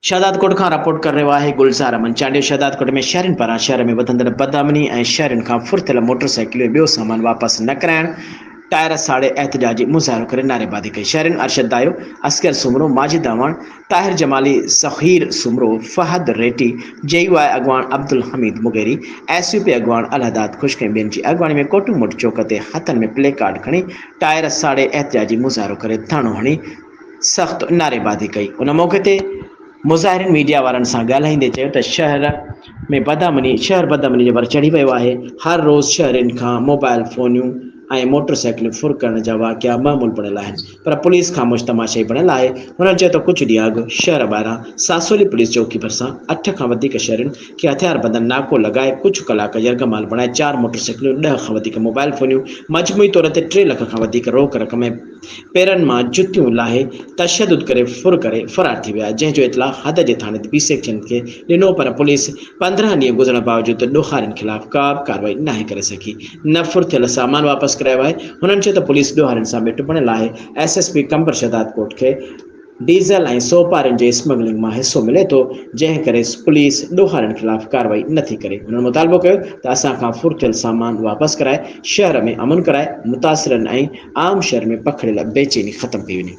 شهدادڪوٽ کان رپورٽ ڪري رهيو آهي گلزار احمد چانڊيو شهدادڪوٽ ۾ شهرين پاران شهر ۾ وڌندڙ بدامني ۽ شهرين کان ڦر ٿيل موٽر سائيڪلون ۽ ٻيو سامان واپس نه ڪرائڻ ٽائر ساڙي احتجاجي مظاهرو ڪري نعريبازي ڪئي شهرين ارشد دايو، اصغر سومرو، ماجد اعواڻ، طاهر جمالي، صغير سومرو، فهد ريٽي، جي يو آء اڳواڻ Abdul Hameed Mugheri, S U P اڳواڻ الهداد خشڪ ۽ ٻين جي اڳواڻي ۾ ڪوٽو موٽ چوڪ تي هٿن ۾ پلي ڪارڊ کڻي ٽائر ساڙي احتجاجي مظاهرو ڪري ڌرڻو هڻي سخت نعريبازي ڪئي. ان موقعي تي مظاهرين ميڊيا وارن سان ڳالهائيندي چيو ته شهر ۾ بدامني شهر بدامني جي ور چڙهي ويو آهي، هر روز شهرين کان موبائل فونيون ۽ موٽر سائيڪلون ڦر ڪرڻ جا واقعا معمول بڻيل آهن پر پوليس خاموش تماشائي بڻيل آهي. هنن چيو ته ڪجهه ڏينهن اڳ شهر ٻاهران ساسولي پوليس چوڪي ڀرسان اٺ کان وڌيڪ شهرين کي هٿياربندن ناڪو لڳائي ڪجهه ڪلاڪ يرغمال بڻائي چار موٽر سائيڪلون، ڏهه کان وڌيڪ موبائل فونيون، مجموعي طور تي ٽي لک کان وڌيڪ روڪ رقم ۽ پيرن مان جتيون لاهي تشدد ڪري ڦر ڪري فرار ٿي ويا، جنهن جو اطلاع حد جي ٿاڻي تي بي سيڪشن کي ڏنو پر پوليس 15 ڏينهن گذرڻ باوجود ڏوهارين خلاف ڪا به ڪارروائي ناهي ڪري سگهي نه ڦر ٿيل سامان واپس ڪرايو آهي، هنن چيو ته پوليس ڏوهارين سان ٻٽ بڻيل آهي، S S P Qambar Shahdadkot کي ڊيزل ۽ سوپارين جي اسمگلنگ مان حصو ملي ٿو، جنهن ڪري پوليس ڏوهارين خلاف ڪارروائي نه ٿي ڪري. هنن مطالبو ڪيو ته اسان کان ڦر ٿيل سامان واپس ڪرائي شهر ۾ امن ڪرائي متاثرن ۽ عام شهر ۾ پکڙيل بيچيني ختم ڪئي وڃي.